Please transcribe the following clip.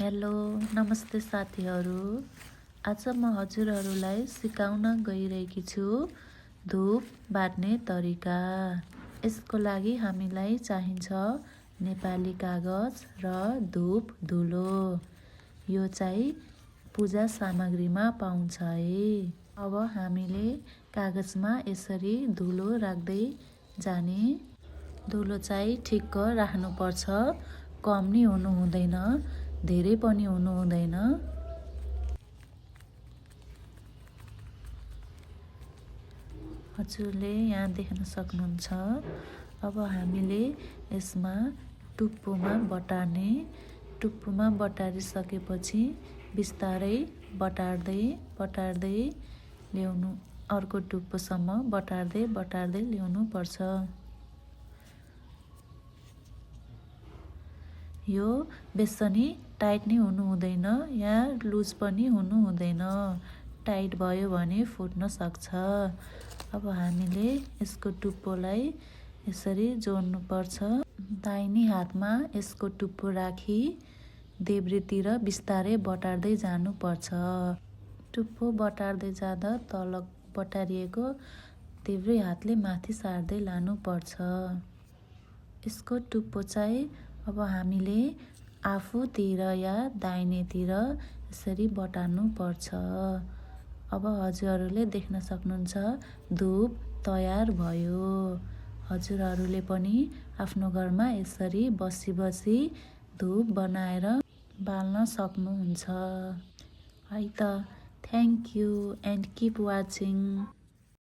Hello नमस्ते साथीहरू। आज म हजुरहरूलाई सिकाउन गइरहेकी छु धूप बाट्ने तरिका। यसको लागि हामीलाई चाहिन्छ नेपाली कागज र धूप धुलो। यो चाहिँ पूजा सामग्रीमा पाउँछ है। अब हामीले कागजमा यसरी धुलो राख्दै जाने। धुलो चाहिँ ठिक्क राख्नुपर्छ, कम नि हुनु हुँदैन, धेरै पनि हुनु हुँदैन। हजुरले यहाँ देख्न सक्नुहुन्छ। अब हामीले यसमा टुप्पोमा बटार्ने। टुप्पोमा बटारिसकेपछि बिस्तारै बटार्दै ल्याउनु, अर्को टुप्पोसम्म बटार्दै ल्याउनु पर्छ। यो बेसनी टाइट नै हुनु हुँदैन, या लुज पनि हुनु हुँदैन। टाइट भयो भने फुट्न सक्छ। अब हामीले यसको टुप्पोलाई यसरी जोड्नुपर्छ। दाहिने हातमा यसको टुप्पो राखी देब्रेतिर बिस्तारै बटार्दै जानुपर्छ। टुप्पो बटार्दै जाँदा तल बटारिएको देब्रे हातले माथि सार्दै लानुपर्छ। यसको टुप्पो चाहिँ अब हामीले आफूतिर या दाहिनेतिर यसरी बटार्नु पर्छ। अब हजुरहरूले देख्न सक्नुहुन्छ धूप तयार भयो। हजुरहरूले पनि आफ्नो घरमा यसरी बसी धूप बनाएर बाल्न सक्नुहुन्छ है त। Thank you and keep watching.